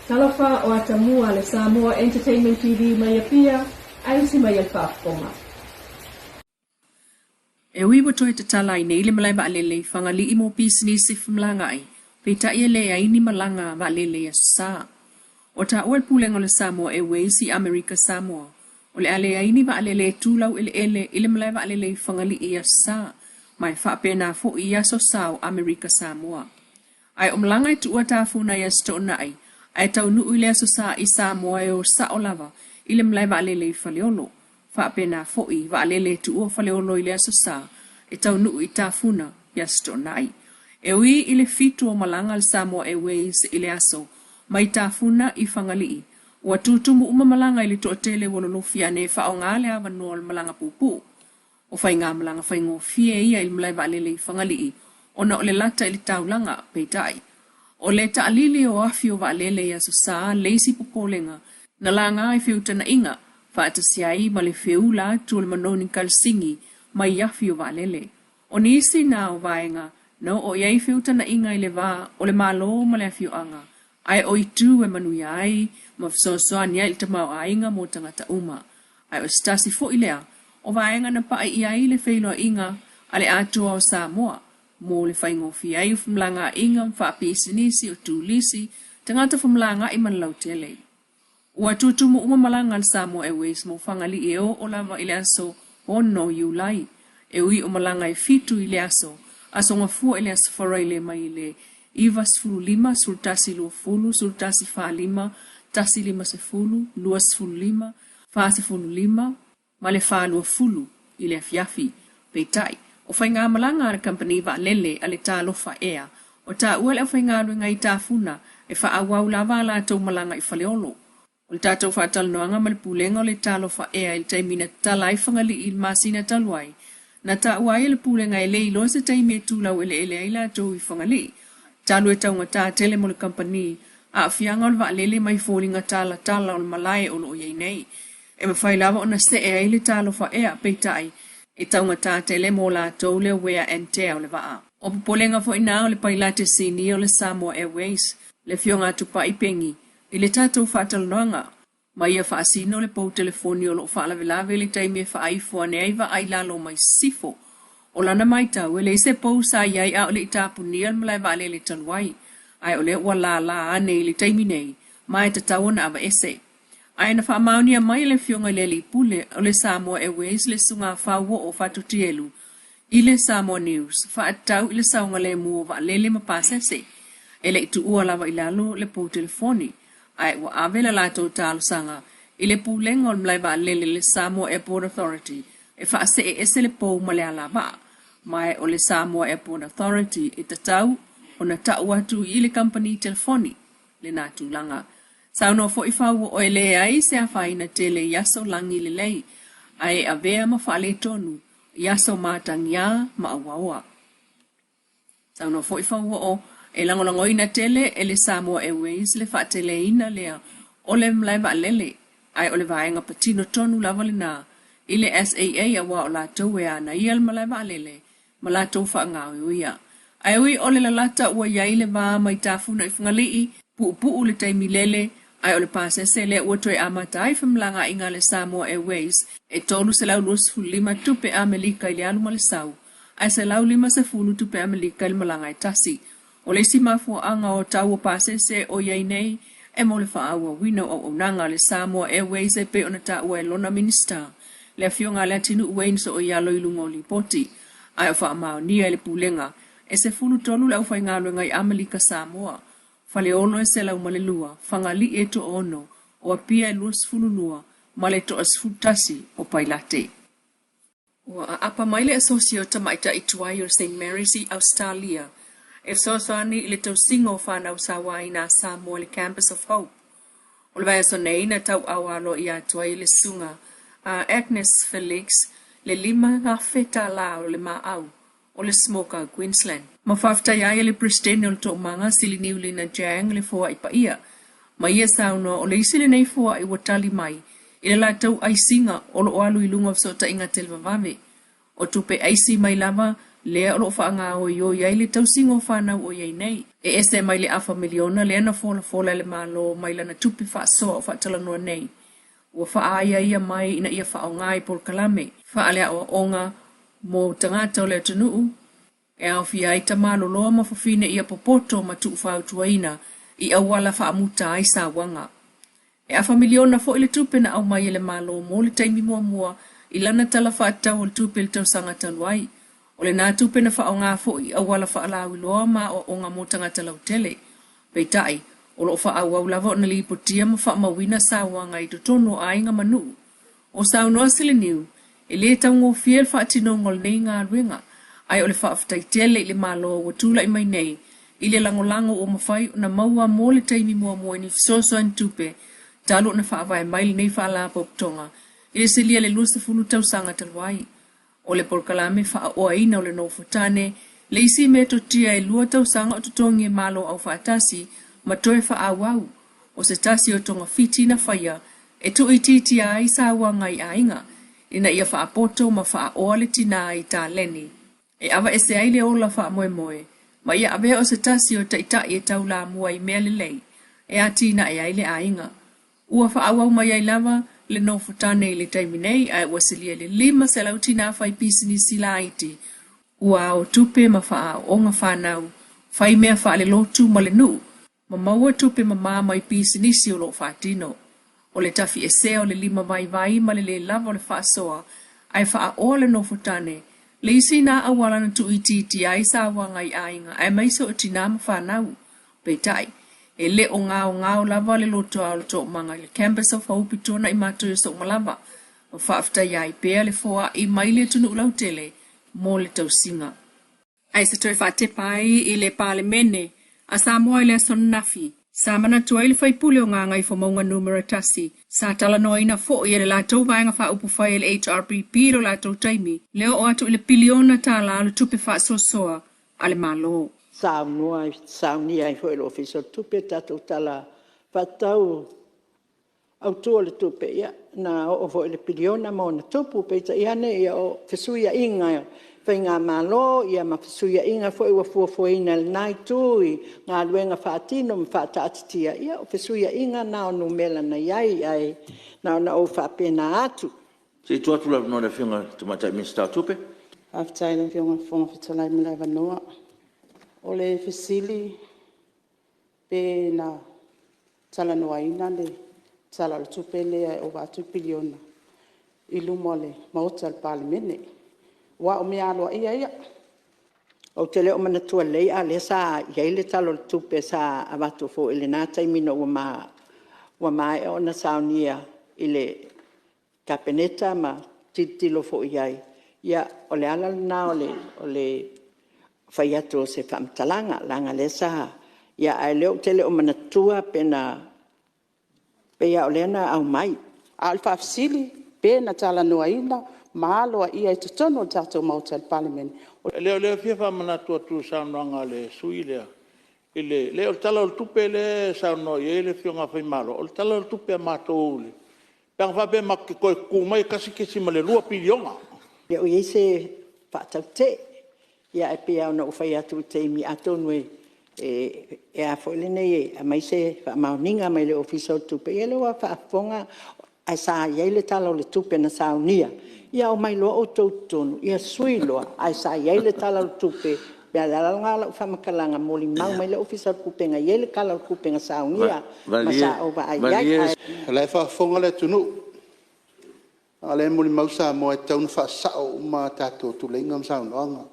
Talofa o Atamua le Samoa Entertainment TV mai Apia, aisi mai a le faafofoga. E ui ua toe tatala ai nei le malae vaalele i Fagalii mo pisinisi femalagaai, peitai e leai ni malaga vaalele i Aso Sa. Ua taua e le Pulega o le Samoa Airways i Amerika Samoa, o le a leai ni vaalele e tu laueleele i le malae vaalele i Fagalii i Aso Sa, ma e faapena foi i Aso Sa o Amerika Samoa. Ae o malaga e tuua Tafuna i Aso Toonai, ae taunuu i le Aso Sa i Samoa e o sao lava i le malae vaalele i Faleolo. Faapena foi, vaalele e tuua Faleolo i le Aso Sa, e taunuu i Tafuna i Aso Toonai. E ui i le fitu o malaga a le Samoa Airways i le aso, mai Tafuna i Fagalii, ua tutumu uma malaga i le toatele ua lolofi ane e faaaoga le avanoa o le malaga puupuu. O faigamalaga faigofie ia i le malae vaalele i Fagalii ona o le lata i le taulaga, peitai, o le taalili o afi o vaalele i Aso Sa le isi popolega na laga i feutagaiga faatasi ai ma le feula atu o le manogi kalisingi mai afi o vaalele. O nisi na o vaega na oo i ai feutagaiga i le va o le Malo ma le afioaga, ae o itu e manuia ai ma fesoasoani ai i le tamaoaiga mo tagata uma. Ae o se tasi foi lea o vaega na pai i ai le feiloaiga a le Atoa o Samoa mo le faigofie ai o femalagaaiga ma faapisinisi o turisi, tagata femalagaai ma le lautele. Ua tutumu uma malaga a le Samoa Airways mo Fagalii e oo lava i le aso 6 Iulai, e ui o malaga e fitu i le aso, Aso Gafua i le Aso Faraile mai le 95, 11 20, 11 45, 1 50, 25, 45, ma le 4:20 i le afiafi. Peitai, o faigamalaga a le kamupani vaalele a le Talofa Air, ua taua le aufaigaluega i Tafuna e faaauau lava a latou malaga i Faleolo. O le tatou faatalanoaga ma le Pulega o le Talofa Air i le taimi na tatala ai Fagalii i le masina talu ai, na taua ai e le Pulega e le iloa se taimi e tu laueleele ai latou i Fagalii, talu e taugata tele mo le kamupani aafiaga o le vaalele mai foliga talatala o le malae o lo o i ai nei. E mafai lava ona see ai le Talofa Air, peitai, e taugata tele mo latou le wear and tear o le vaa. O popolega foi na o le pailate sinia o le Samoa Airways, le Afioga a Tupai Pegi, i le tatou faatalanoaga, ma ia faasino le pou telefoni o lo o faalavelave i le taimi e faaifo ane ai vaa i lalo mai sisifo. O lana matau, e leai se pou sa i ai a o le i tapunia le malae vaalele talu ai, ae o lea ua lala ane i le taimi nei, ma e tatau ona aveese. Ae na faamaonia mai e le Afioga i le Alii Pule o le Samoa Airways le Susuga Fauoo Fatutielu i le Samoa News faatatau i le saogalemu o vaalele ma pasese e le i tuua lava i lalo le pou telefoni ae ua ave le latou talosaga i le Pulega o le Malae Vaalele le Samoa Airport Authority e faasee ese le pou ma le alavaa ma o le Samoa Airport Authority e tatau ona tau atu i le kamupani telefoni lena tulaga. Saunoa foi Fauoo e leai se afaina tele i aso lagi lelei, ae avea ma faaletonu i aso matagiā ma auaoa. Saunoa foi Fauoo e lagolagoina tele e le Samoa Airways le faateleina lea o le malae vaalele, ae o le vaega patino tonu lava lena i le SAA aua o latou e ana ia le malae vaalele ma latou faagaoioia. Ae ui o le lalata ua i ai le va mai Tafuna i Fagalii, puupuu le taimi lele, ae o le pasese lea ua toe amata ai femalagaaiga a le Samoa Airways e 325 tupe Amelika i le alu ma le sau, ae 150 tupe Amelika i le malaga e tasi. O le isi mafuaaga o tau o pasese o i ai nei e mo le faaauauina o auaunaga a le Samoa Airways e pei ona taua e lona Minisita, le Afioga a Leatinuu Wayne Sooialo i luga o lipoti, ae o faamaonia e le Pulega e 13 le aufaigaluega i Amelika Samoa, Faleolo e 102, Fagalii e 60, o Apia e 22 ma le 11 o Pailate. Ua aapa mai le Asosi o Tamaitai Tuai o St Mary's i Ausetalia e fesoasoani i le tausiga o fanau sauaina a Samoa i le Campus of Hope. O le vaiaso nei na tauau aloaia atu ai e le Susuga a Agnes Felix le $5,000 o le maau o le Smoker Queensland. Ma faafetai ai e le Peresetene o le Toomaga Siliniu Lina Jang le foai paia. Ma ia saunoa o le isi lenei foai ua tali mai i le latou aisiga o lo o alu i luga o fesootaiga televavave. O tupe aisi mai lava lea o lo o faagaoioi ai le tausiga o fanau o i ai nei. E ese mai le afa miliona lea na folafola e le Malo mai lana tupe faasoa o faatalanoa nei, ua faaaiaia mai ina ia faaaoga i polokalame faaleaoaoga mo tagata o le atunuu, e aofia ai tamaloloa ma fafine ia popoto ma tuufautuaina i auala faamuta ai sauaga. E afa miliona foi le tupe na aumai e le Malo mo le taimi muamua i lana Tala Faatatau o le Tupe i le tausaga talu ai. O lena tupe na faaaoga foi i auala faalauiloa ma aoaoga mo tagata lautele. Peitai, o lo o faaauau lava ona lipotia ma faamauina sauaga i totonu o aiga ma nuu. O saunoa Seleniu, e le taugofie le faatinoga o lenei galuega, ae o le faafetai tele i le Malo ua tulai mai nei i le lagolago ua mafai ona maua mo le taimi muamua i ni fesoasoani tupe talu ona faavae mai lenei faalapotopotoga i le silia i le 20 tausaga talu ai. O le polokalame faaoaina o le nofotane, le isi metotia e 2 tausaga o totogi e Malo Aufaatasi ma toe faaauau, o se tasi o togafiti na faia e tuuitiitia ai sauaga i aiga, ina ia faapoto ma faaoa le tinā i taleni, e aveese ai le ola faamoemoe, ma ia avea o se tasi o taitai e taulamua i mea lelei e atinae ai le aiga. Ua faaauau mai ai lava le nofotane i le taimi nei, ae ua silia i le 500 tinā fai pisinisi laiti ua ao tupe ma faaaooga fanau, fai mea faalelotu ma le nuu, ma maua tupe mamā mai pisinisi o lo o faatino. O le tafiesea o le lima vaivai ma le lē lava o le faasoa ae faaoa le nofotane, le isi nā auala na tuuitiitia ai sauaga i aiga aemaise o tinā ma fanau. Peitai, e le o gaogao lava le lotoa o le toomaga i le Campus of Hope i Tuanaimato i Asomalava, ma faafetaia ai pea le foai mai le atunuu lautele mo le tausiga. Ae se toe faatepa ai i le Palemene a Samoa i le aso ananafi, sa manatu ai le sui usufono o Gagaifomauga Numera 1, sa talanoaina foi e le latou Vaega Faaupufai a le HRPP i lo latou taimi, le oo atu i le piliona tala o le tupe faasoasoa a le Malo. Saunoa saunia ai foi e le Ofisa o le Tupe le tatou Tala Faatatau Autu o le Tupe, ia na oo foi i le piliona ma ona tupu. Peitai ane o fesuiaiga o faigamalo ma fesuiaiga foi ua fuafuaina e lena itu i galuega faatino ma faataatitia, ia o fesuiaiga na o numera na i ai, ae na ona ou faapena atu. Se i tuu atu le avanoa i le Afioga i le Tamaitai Minisita o Tupe. Faafetai i lau Afioga i le Fofoga Fetalai mo le avanoa. O le fesili pe na talanoaina le Tala o le Tupe lea e ova atu le piliona i luma o le Maota o le Palemene? Aua o mea aloaia ia. Ou te le o manatua lelei a o lea sa i ai le Tala o le Tupe sa avatu foi i lena taimi ina ua maea ona saunia i le Kapeneta ma tilotilo foi i ai. Ia, o le ala lena o le fai atu o se faamatalaga, leaga o lea sa… ae o lea ou te le o manatua pe na… pei lava o lea na aumai. A o le faafesili; pe na talanoaina ma aloaia i totonu o le tatou Maota o le Palemene? O lea e fia faamanatu atu i le saunoaga a le sui usufono lea, leai o le Tala o le Tupe lea e saunoa i ai le afioga ia Faimalo, o le Tala o le Tupe a matou pe ana faapea matou te toe tutu mai e $1.2 piliona. E le o i ai se faatautee, ae pei lava ona ou fai atu i le taimi, atonu e aumai se faamaoniga mai le Ofisa o le Tupe, ia o lea ua faafofoga, ae sa i ai le Tala o le Tupe na saunia, ia omai loa outou i totonu ia sui loa, ae sa i ai le Tala o le Tupe. O le ala lena o lau faamatalaga, na molimau mai le Ofisa o le Tupe na i ai le Tala o le Tupe na saunia ma sa ou vaai i ai. Ae… O la e faafofoga le atunuu, a o lea e molimau Samoa e tatau ona faasao uma a tatou tuleiga ma saunoaga.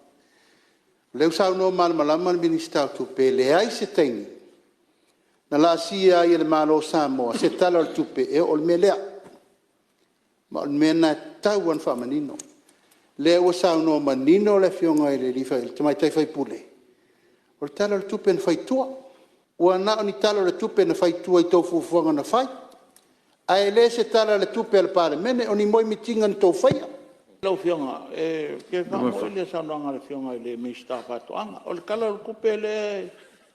O lea ua saunoa malamalama le Minisita o Tupe, e leai se taimi na laasia ai e le Malo o Samoa se Tala o le Tupe e oo i le mea lea. Ma o le mea lena e tatau lava ona faamanino. O lea ua saunoa manino le Afioga i le tamaitai sui usufono, o le Tala o le Tupe na fai i tua. Ua na o ni Tala o le Tupe na fai i tua i a outou fuafuaga na fai, ae le se Tala o le Tupe a le Palemene. O ni moemitiga na outou faia. Lau Afioga, e fia faamoi le saunoaga a le Afioga i le Minisita o Faatoaga. O le Tala o le Tupe lea,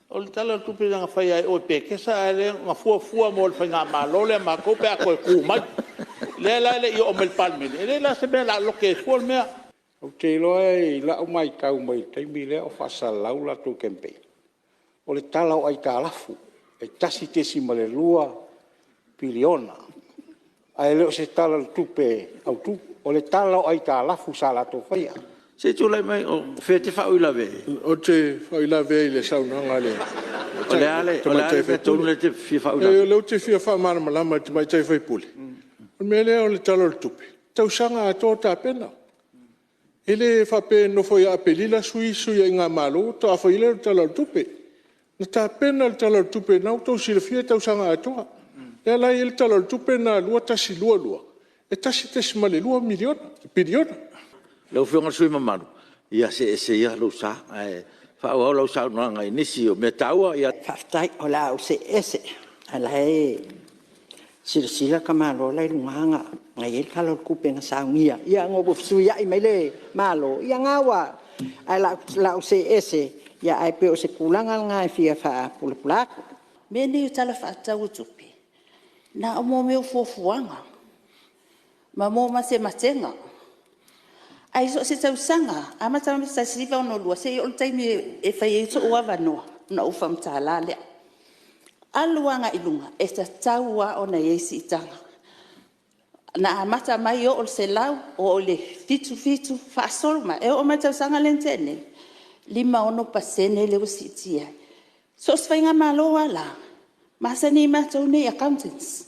o le Tala o le Tupe na fai lava e oe Petesa ae o lea na fuafua mo le faigamalo lea a matou pe a toe tu mai. Lea la e le i oo mai i le Palemene, e leai la se mea o le a lote ai fua le mea. Ou te iloa i lau maitau mai le taimi lea o faasalalau le latou campaign, o le tala o aitalafu e $1.2 piliona ae le o se Tala o le Tupe Autu. O le tala o aitalafu sa latou faia. Se i tulai mai, o fea e te faauilavea ai? Ou te faauilavea i le saunoaga a le O le a le Tamaitai mea sui tonu usufono. lea e te fia faauilavea Leai ai? o lea ou te fia faamalamalama i le Tamaitai sui usufono, o le mea lea o le Tala o le Tupe, e tausaga atoa o tapena. E le faapea e nonofo ia Aperila sui isi faigamalo faatoa fai lea o le Tala o le Tupe. Na tapena le Tala o le Tupe, lena ua outou silafia e tausaga atoa. Lea la e i ai le Tala o le Tupe lena 2021/2022 e $1.2 piliona. Lau Afioga i le sui usufono mamalu, ia see ese ia lou sa ae faaauau lau saunoaga i nisi o mea taua. Faafetai. O le a ou see ese, a o la e silasila le tamaloa la e i luga na i ai le Tala o le Tupe na saunia ina ua fesuiai mai le Malo, ia lena ua… Ae o le a ou see ese, ae pei o se tulaga lena e fia faapulapula atu. O mea nei o Tala Faatatau o Tupe, na o mea o fuafuaga ma matematega. Ae so o se tausaga lava, amata mai le 1962 seia oo i le taimi e fai ai sou avanoa ona ou faamatala lea. Alu agai i luga, e tatau lava ona i ai siitaga. Na amata mai e oo i le 100, oo i le 77 faasolo mai, e oo mai i le tausaga lea na tea nei, e 56% lea ua siitia ai. So o se faigamalo lava la, e masani ai matou nei accountants,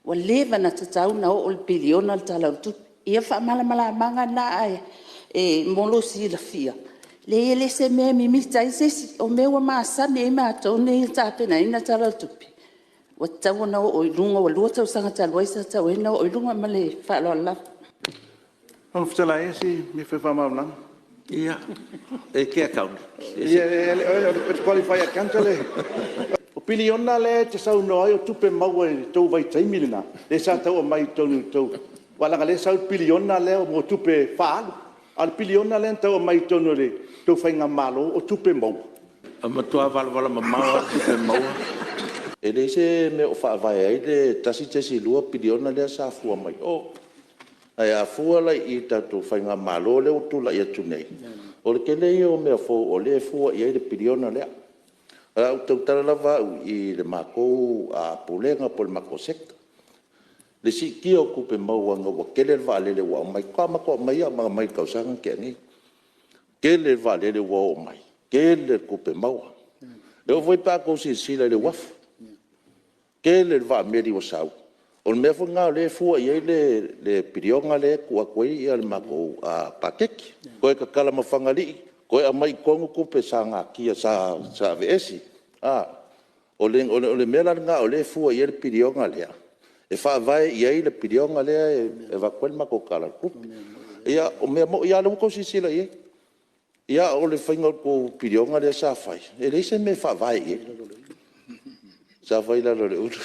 ua leva ona tatau ona oo i le piliona le Tala o le Tupe. Ia o le faamalamalamaga lena mo lou silafia, leai e le o se mea e mimita ai se isi, o mea ua masani ai matou nei e tapenaina Tala o le Tupe, ua tatau ona oo i luga, ua lua tausaga talu ai sa tatau ai ona oo i luga. Ma le faaaloalo lava. Lau Afioga i le Fofoga Fetalai o si mea e fia faamalamalama. Ia, e te accountant? Ou te qualify accountant. O piliona lea e te saunoa ai o tupe maua i le tou vaitaimi lena lea sa tau aumai i totonu o le tou… aua leaga o lea e sau le piliona lea o tupe faaalu. A o le piliona lea na tau aumai i totonu o le tou faigamalo o tupe maua? E matua valavala mamao lava tupe maua. E leai se mea o faavae ai le $1.2 piliona lea sa fua mai o. Ae a fua la i le tatou faigamalo lea ua tulai atu nei, o le tele ia o mea fou o lea e fua i ai le piliona lea. O le a ou tautala lava au i le matou Pulega po o le matou Sector, i le siitia o tupe maua ina ua tele le vaalele ua aumai. Faatoa matou aumaia mai le tausaga na tea nei. Tele vaalele ua oo mai, tele tupe maua. E oo foi pe a outou silasila i le uafu, tele le vaa meli ua sau, o le mea foi lena o lea e fua i ai le piliona lea e tuu atu ai le matou paketi. Toe tatala ma Fagalii toe aumai i totonu tupe sa natia sa aveese. O le mea la lena o lea e fua i ai le piliona lea, e faavae i ai le piliona lea e avatu ai le matou Tala o le Tupe. Ia, o mea moni lava o lea ua outou silasila i ai. A o le faiga o le tou piliona lea sa fai, e leai se mea e faavae i ai. Sa fai i lalo o le ulu.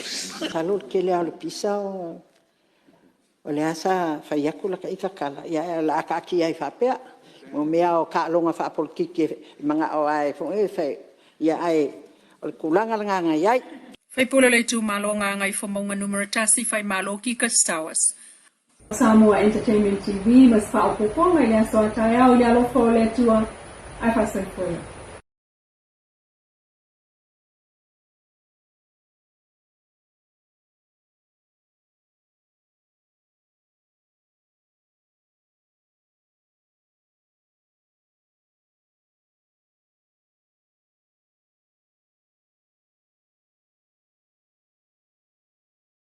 Masalo o le tele lava o le pisa o lea sa fai atu lata ita tala, ae o le a taatia ai faapea. O mea lava o taaloga faapolokiki e manao lava e… ae o le tulaga lena na i ai. Sui usufono o le Itumalo Gagaifomauga Nu.1, Faimalo Kika Stowers. Samoa Entertainment TV ma se faaopoopoga i le aso a taeao i le alofa o le Atua. Ae faasoifua ia.